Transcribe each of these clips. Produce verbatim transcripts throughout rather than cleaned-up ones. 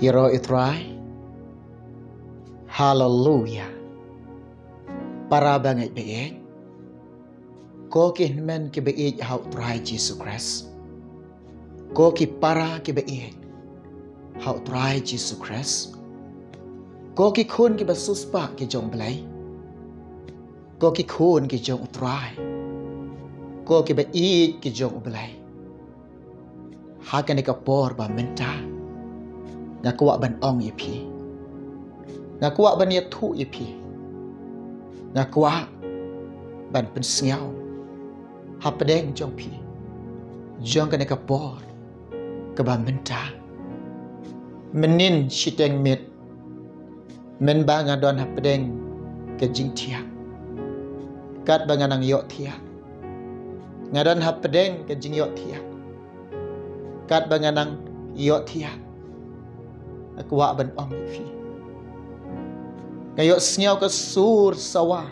Ïaroh ïa u Trai. Haleluya. Para bangeit baieit, ko ki hynmen ki baieit ha u Trai Jisu Khrist, ko ki para ki baieit ha u Trai Jisu Khrist, ko ki khun kiba siewspah ki jong u Blei, ko ki khun ki jong u Trai, ko ki baieit ki jong u Blei, ha kane ka por ba mynta nga kwah ban ong ïa phi, nga kwah ban ïathuh ïa phi, nga kwah ban pynsngew hapdeng jong phi, jong kane ka por kaba mynta. Mynnin shiteng miet, mynba nga don hapdeng ka jingthiah, katba nga nang ïohthiah, nga don hapdeng ka jingïohthiah, katba nga nang ïohthiah, nga kwah ban ong ïa phi, nga ïohsngew ka sur sawa.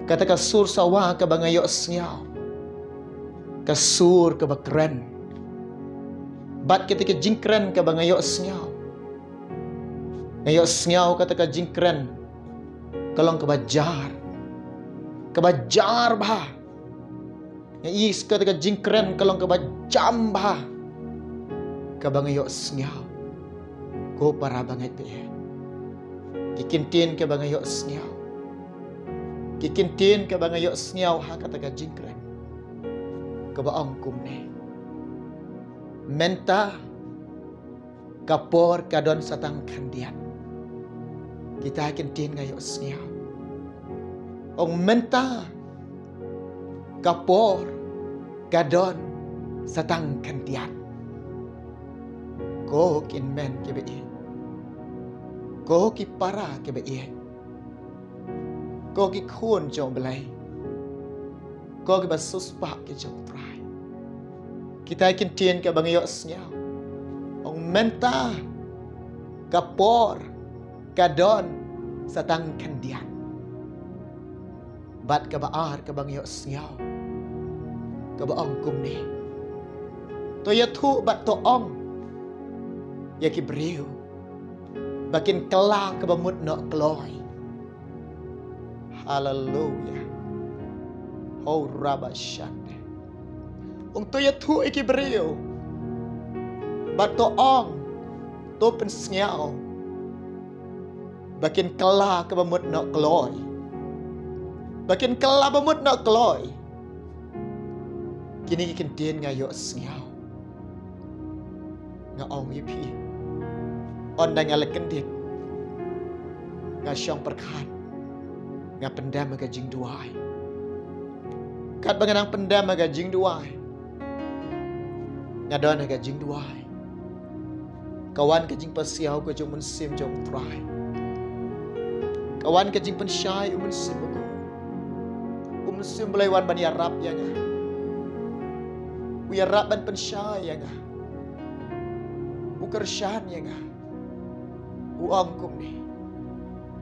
Kata ka sur sawa kaba nga ïohsngew, ka sur kaba kren. Bad kata ka jingkren kaba nga ïohsngew, nga ïohsngew kata ka jingkren ka long kaba jar, kaba jar bha. Nga ïohsngew kata ka jingkren ka long kaba jam bha, kaba nga ïohsngew. Ko para bangeit baieit, ki kyntien kaba nga ïohsngew, ki kyntien kaba nga ïohsngew ha kata ka jingkren, kaba ong kumne: Mynta ka por ka don sa tang khyndiat. Kita ki kyntien nga ïohsngew. Ong mynta ka por ka don sa tang khyndiat. Ko ki hynmen ki baieit, ko ki para ki baieit, ko ki khun jong u Blei, ko kiba siewspah ki jong u Trai. Kita ki kyntien kaba nga ïohsngew. Ong mynta ka por ka don sa tang khyndiat. Bad kaba ar kaba nga ïohsngew, kaba ong kumne: To ïathuh bad to ong ïa ki briew ba kin kylla kaba mut noh kloi. Haleluya. Ho raba shande. Ong to ïathuh ïa ki briew bad to ong, to pynsngew ba kin kylla kaba mut noh kloi. Ba kin kylla ba mut noh kloi. Kine ki kyntien nga ïohsngew. Nga ong ïa phi, ynda nga la kyndit, nga shong pyrkhat, nga pyndem ha ka jingduwai. Katba nga nang pyndem ha ka jingduwai, nga don ha ka jingduwai, ka wan ka jingpasiaw ka jong u Mynsiem jong u Trai. Ka wan ka jingpynshai u Mynsiem Bakhuid. U Mynsiem Blei u wan ban ïarap ïa nga. U ïarap ban pynshai ïa nga. U kyrshan ïa nga. U ong kumne: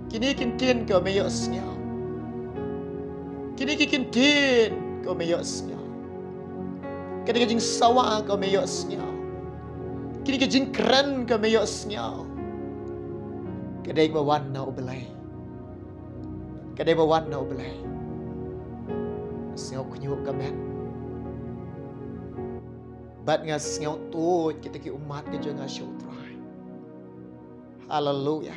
Kine ki kyntien ko me ïohsngew. Kine ki kyntien ko me ïohsngew. Kane ka jingsawa ko me ïohsngew. Kine ki jingkren ko me ïohsngew. Ka dei ba wan na u Blei. Ka dei ba wan na u Blei. Sngew khñiuh ka met. Bad nga sngew tuid kita ki ummat ka jong nga sha u Trai. Haleluya.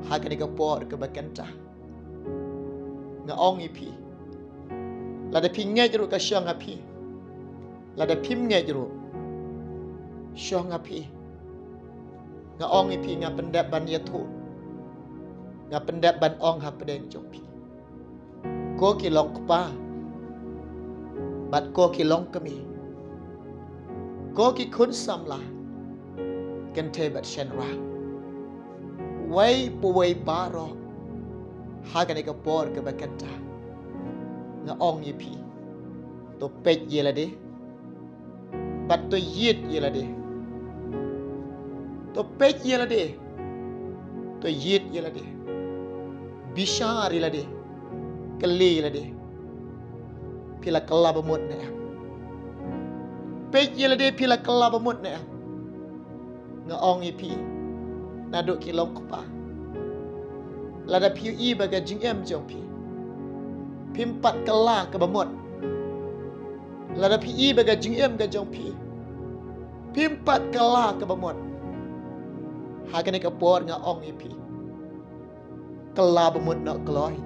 Ha kane ka por kaba kynta, nga ong ïa phi, lada phi ngeit ruh ka shong ha phi. Lada phim ngeit ruh, shong ha phi. Nga ong ïa phi, nga pyndep ban ïathuh, nga pyndep ban ong hapdeng jong phi. Ko ki long kpa bad ko ki long kmie, ko ki khun samla, kynthei bad shynrang, uwei pa uwei baroh, ha kane ka por kaba kynta, nga ong ïa phi, to peit ïa lade bad to ïit ïa lade. To peit ïa lade, to ïit ïa lade, bishar ïa lade, kylli ïa lade, phi la kylla ba mut ne em. Peit ïa lade, phi la kylla ba mut ne em. Nga ong ïa phi, naduh ki long kpa, lada phi ïohi ba ka jingim jong phi phim pat kylla kaba mut, lada phi ïohi ba ka jingim ka jong phi phim pat kylla kaba mut, ha kane ka por nga ong ïa phi, kylla ba mut noh kloi.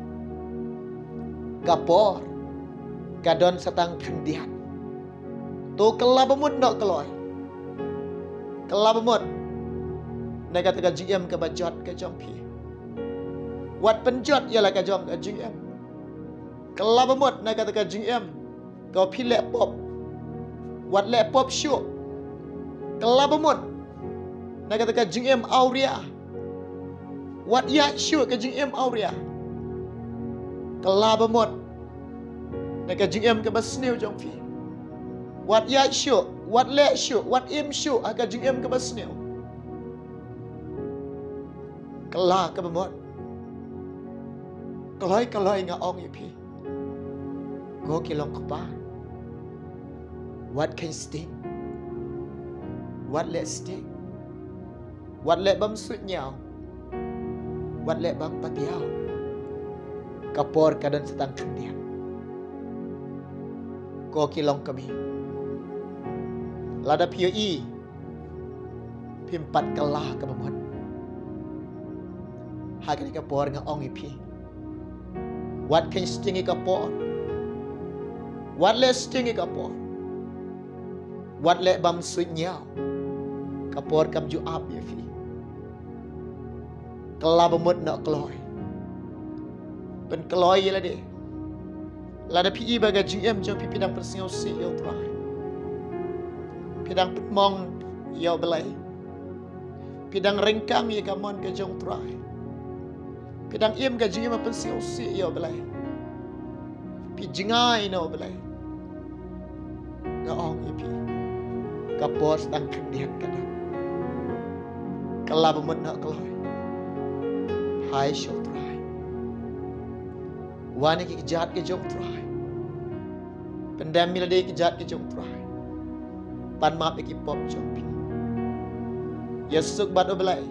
Ka por ka don sa tang khyndiat. To kylla ba mut noh kloi. Kylla ba mut na kata ka jingim kaba jot ka jong phi. Wat pynjot ïa la ka jong ka jingim. Kylla ba mut na kata ka jingim kaba phi leh pop. Wat leh pop shuh. Kylla ba mut na kata ka jingim awria. Wat ïaid shuh ka jingim awria. Kylla ba mut na ka jingim kaba sniew jong phi. Wat ïaid shuh, wat leh shuh, wat im shuh ha ka jingim kaba sniew. Kylla kaba mut. Kloi kloi nga ong ïa phi, ko ki long kpa, wat kheiñ sting, wat leh sting, wat leh bam suidñiaw, wat leh bam patiaw. Ka por ka don sa tang khyndiat. Ko ki long kmie, lada phi ïohi phim pat kylla kaba mut, ha kane ka por nga ong ïa phi, wat kheiñ sting ïa ka por. Wat leh sting ïa ka por. Wat leh bam suidñiaw. Ka por kam ju ap ïa phi. Kylla ba mut noh kloi. Pynkloi ïa lade. Lada phi ïohi ba ka jingim jong phi phi dang pynsngewsih ïa U Trai, phi dang pynmong ïa U Blei, phi dang ryngkang ïa ka mon ka jong U Trai, phi dang im ka jingim pynsngewsih ïa U Blei, phi jngai na U Blei, nga ong ïa phi, ka por sa tang khyndiat ka dang. Kylla ba mut noh kloi. Phai sha U Trai. Wan ïa ki kjat ki jong U Trai. Pyndem ïa lade ki kjat ki jong U Trai. Pan map ïa ki pop jong phi. Ïasuk bad U Blei.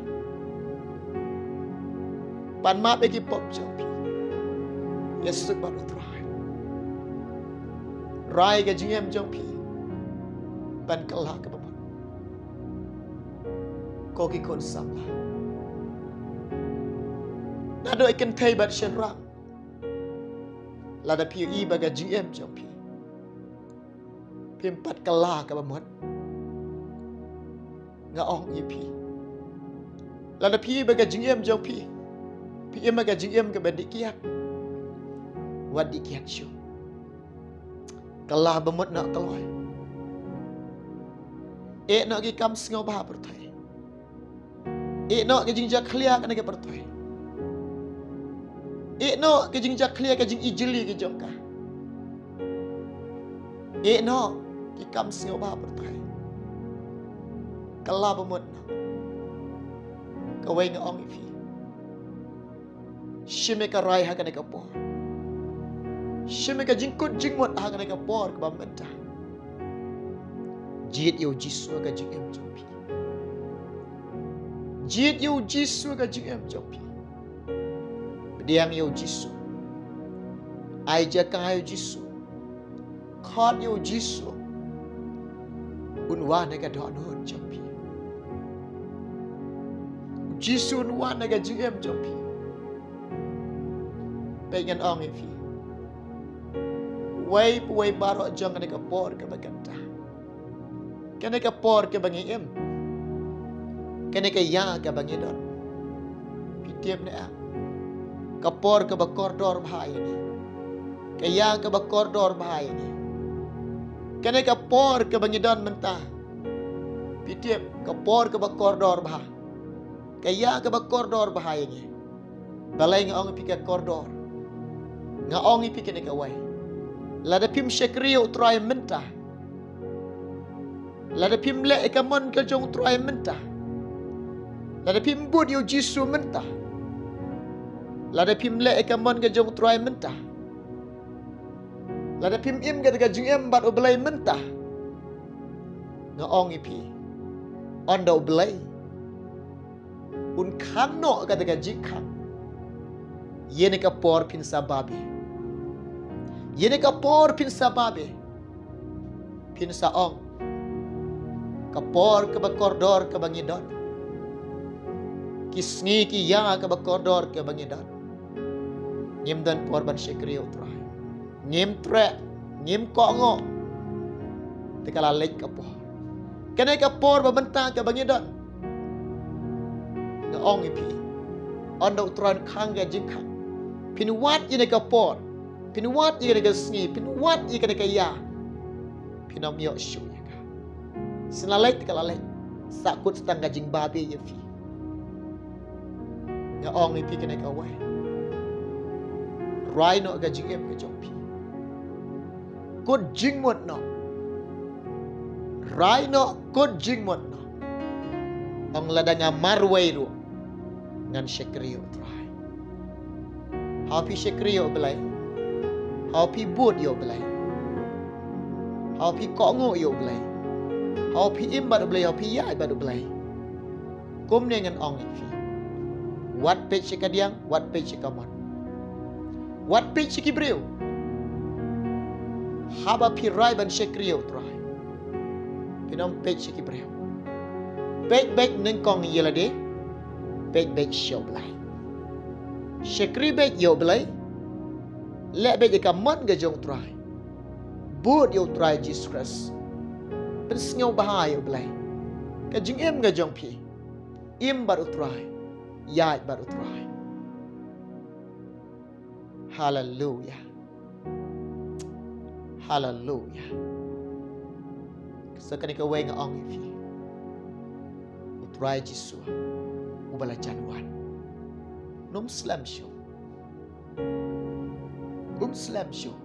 Pan map ïa ki pop jong phi. Ïasuk bad U Trai. Rai ka jingim jong phi. Ban kylla kaba mut. Ko ki khun samla, naduh ïa kynthei bad shynrang, lada phi ïohi ba ka jingim jong phi phim pat kylla kaba mut, nga ong ïa phi, lada phi ïohi ba ka jingim jong phi, phi im ha ka jingim kaba dih kiad, wat dih kiad shuh. Kylla ba mut noh kloi. Ïeh noh ki kam sngewbha pyrthei. Ïeh noh ki jingjakhlia kane ka pyrthei. Ïeh noh ki jingjakhlia ka jingijli ki jong ka. Ïeh noh ki kam sngewbha pyrthei. Kylla ba mut noh. Kawei nga ong ïa phi, shim ïa ka rai ha kane ka por. Shim ïa ka jingkut jingmut ha kane ka por kaba mynta. Jied ïa U Jisu ha ka jingim jong phi. Jied ïa U Jisu ha ka jingim jong phi. Pdiang ïa U Jisu. Ai jaka ïa U Jisu. Khot ïa U Jisu. Un wan ha ka dohnud jong phi. U Jisu un wan ha ka jingim jong phi. Peit, ngan ong ïa phi, uwei pa uwei baroh jong kane ka por kaba kynta, kane ka por kaba ngi im, kane ka ïa kaba ngi don, phi tip ne em? Ka por kaba kordor bha ïa ngi, ka ïa kaba kordor bha ïa ngi. Kane ka por kaba ngi don mynta, phi tip, ka por kaba kordor bha, ka ïa kaba kordor bha ïa ngi. Balei nga ong ïa phi ka kordor? Nga ong ïa phi kane kawei, lada phim shakri ïa U Trai mynta, lada phim leh ïa ka mon ka jong U Trai mynta, lada phim bud ïa U Jisu mynta, lada phim leh ïa ka mon ka jong U Trai mynta, lada phim im kata ka jingim bad U Blei mynta, nga ong ïa phi, ynda U Blei Un khang noh kata ka jingkhang. Ïa kane ka por phin sa babe. Ïa kane ka por phin sa babe. Phin sa ong, ka por kaba kordor kaba ngi don, ki sngi ki ïa kaba kordor kaba ngi don, ngim don por ban shakri ïa U Trai. Ngim treh, ngim kohnguh. Te ka la leit ka por. Kane ka por ba mynta kaba ngi don, nga ong ïa phi, ynda U Trai un khang ka jingkhang, phin wad ïa kane ka por, phin wad ïa kane ka sngi, phin wad ïa kane ka ïa, phin ym ïoh shuh ïa ka. Shen la leit te ka la leit. Sahkut tang ka jingbabe ïa phi. Nga ong ïa phi kane kawei, rai noh ka jingim ka jong phi. Kut jingmut noh. Rai noh, kut jingmut noh. Ong lada nga marwei ruh, ngan shakri ïa U Trai. Haba phi shakri ïa U Blei, haba phi bud ïa U Blei, haba phi kohnguh ïa U Blei, haba phi im bad U Blei, haba phi ïaid bad U Blei, kumne ngan ong ïa phi, wat peit sha ka diang, wat peit sha ka mon, wat peit sha ki briew. Haba phi rai ban shakri ïa U Trai, phin ym peit sha ki briew. Peit beit nyngkong ïa lade. Peit beit sha U Blei. Shakri beit ïa U Blei. Leh beit ïa ka mon ka jong U Trai. Bud ïa U Trai Jisu Khrist. Pynsngewbha ïa U Blei. Ka jingim ka jong phi, im bad U Trai, ïaid bad U Trai. Haleluya. Haleluya. Sa kane kawei nga ong ïa phi, U Trai Jisu uba la jan wan, um slem shuh. Um slem shuh.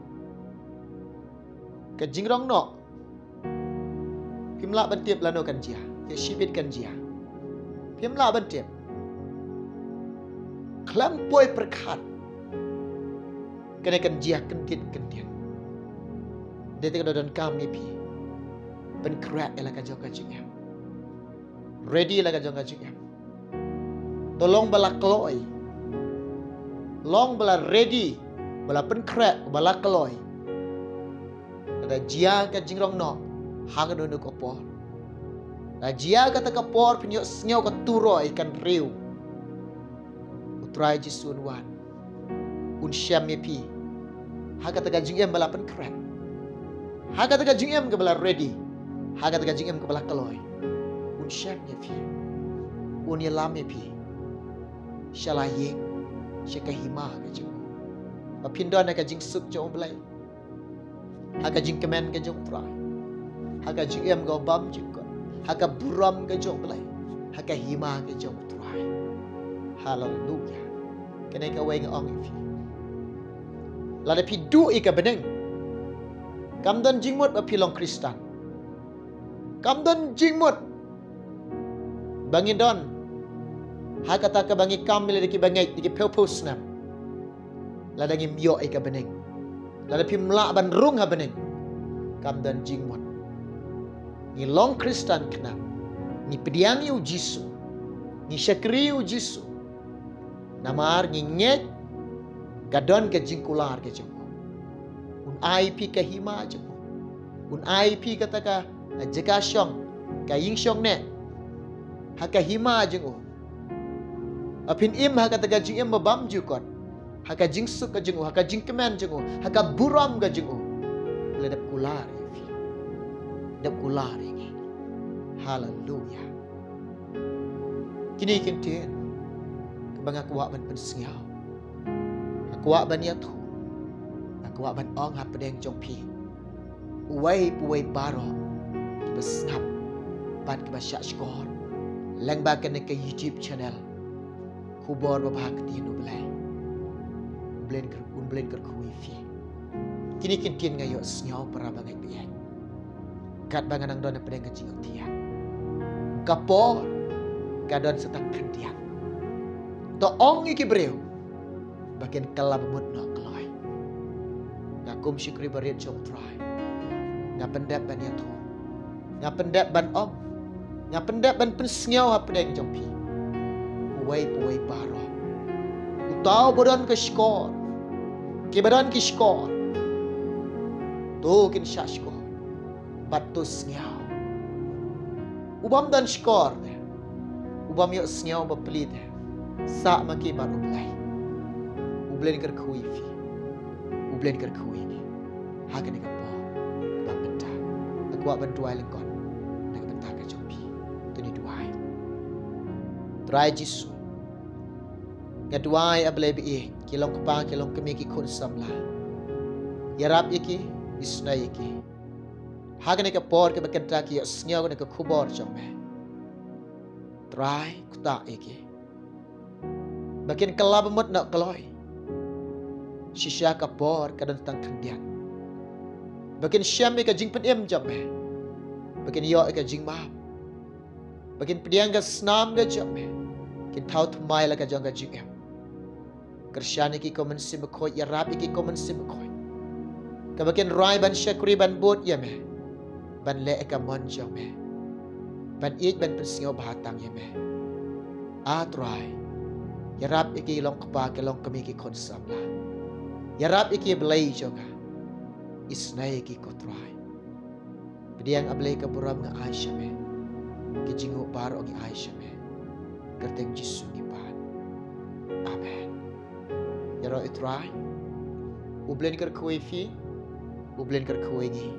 Ka jingrong noh, phim lah ban tip lano kan jia, ïa shibit kan jia. Phim lah ban tip. Khlem poi pyrkhat, kane kan jia kyndit kyndit. Dei te ka donkam ïa phi ban pynkhreh ïa la ka jong ka jingim. Ready la ka jong ka jingim. To long ba la kloi. Long ba la ready, ba la pynkhreh, ba la kloi. Lada jia ka jingrong noh ha kano kano ka por, lada jia kata ka por phin ïohsngew ka turoi kan riew, U Trai Jisu un wan, un shem ïa phi ha kata ka jingim ba la pynkhreh, ha kata ka jingim kaba la ready, ha kata ka jingim kaba la kloi. Un shem ïa phi, un ïalam ïa phi sha la ïing, sha ka hima ka jong u, ba phin don ha ka jingsuk jong U Blei, ha ka jingkmen ka jong U Trai, ha ka jingim kaba bymjukut, ha ka burom ka jong U Blei, ha ka hima ka jong U Trai. Haleluya. Kane kawei nga ong ïa phi, lada phi duh ïa ka bneng, kam don jingmut ba phi long Khristan. Kam don jingmut ba ngi don ha kata kaba ngi kam ïa lade kiba ngeit da ki phew phew snem, lada ngim ïoh ïa ka bneng, lada phim lah ban rung ha bneng. Kam don jingmut. Ngi long Khristan khnang ngi pdiang ïa U Jisu, ngi shakri ïa U Jisu. Namar ngi ngeit ka don ka jingkular ka jong u. Un ai phi ka hima jong u. Un ai phi kata ka jaka shong, ka ïing shong neh ha ka hima jong u. Ba phin im ha kata ka jingim ba bymjukut, ha ka jingsuk ka jong u, ha ka jingkmen jong u, ha ka burom ka jong u. U la dep kular ïa phi. Dep kular ïa ngi. Haleluya. Kine ki ktien kaba nga kwah ban pynsngew, nga kwah ban ïathuh, nga kwah ban ong hapdeng jong phi, uwei pa uwei baroh kiba sngap bad kiba shahshkor lyngba kane ka YouTube channel Khubor Babha Ktien U Blei. U Blei un kyrkhu ïa phi. Kine ki ktien nga ïohsngew para bangeit baieit katba nga nang don hapdeng ka jingïohthiah. Ka por ka don sa tang khyndiat. To ong ïa ki briew ba kin kylla ba mut noh kloi. Nga kum shakri barit jong U Trai, nga pyndep ban ïathuh, nga pyndep ban ong, nga pyndep ban pynsngew hapdeng jong phi. U Uwei pa uwei baroh. Uta uba don ka shkor, kiba don ki shkor, to kin shah shkor bad to sngew. U bym don shkor te, u bym ïohsngew ba pli te, sah ma ki bad U Blei. U Blei un kyrkhu ïa phi, U Blei un kyrkhu ïa ngi ha kane ka por ba mynta. Nga kwah ban duwai lyngkot na ka bynta ka jong phi. To ngin duwai. Trai Jisu, nga duwai, A Blei ba ïeit, ki long kpa, ki long kmie, ki khun samla, ïarap ïa ki, isnei ïa ki ha kane ka por kaba kynta ki ïohsngew kane ka khubor jong me. Trai, ktah ïa ki ba kin kylla ba mut noh kloi. Shisha ka por ka don tang khyndiat, ba kin shem ïa ka jingpynim jong me, ba kin ïoh ïa ka jingmap, ba kin pdiang ka snam ka jong me, kin thaw thymmai la ka jong ka jingim. Kyrshan ïa ki kum u Mynsiem Bakhuid, ïarap ïa ki kum u Mynsiem Bakhuid, kaba kin rai ban shakri, ban bud ïa me, ban leh ïa ka mon jong me, ban ïeit, ban pynsngew bha tang ïa me. A Trai, ïarap ïa ki long kpa, ki long kmie, ki khun samla. Ïarap ïa ki, Blei jong nga. Isnei ïa ki, ko Trai. Pdiang, A Blei, ka burom nga ai sha me. Ki jingnguh baroh ngi ai sha me. Kyrteng Jisu ngi pan. Amen. Ïaroh ïa U Trai. U Blei un kyrkhu ïa phi, U Blei un kyrkhu ïa ngi.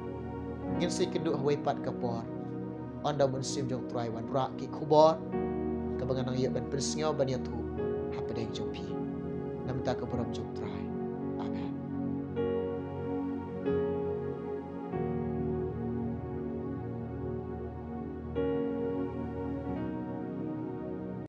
Ngin sa ïakynduh ha kawei pat ka por, ynda U Mynsiem jong U Trai un wanrah ki khubor kaba ngan nang ïoh ban pynsngew, ban ïathuh hapdeng jong phi. Na ka bynta ka burom jong U Trai.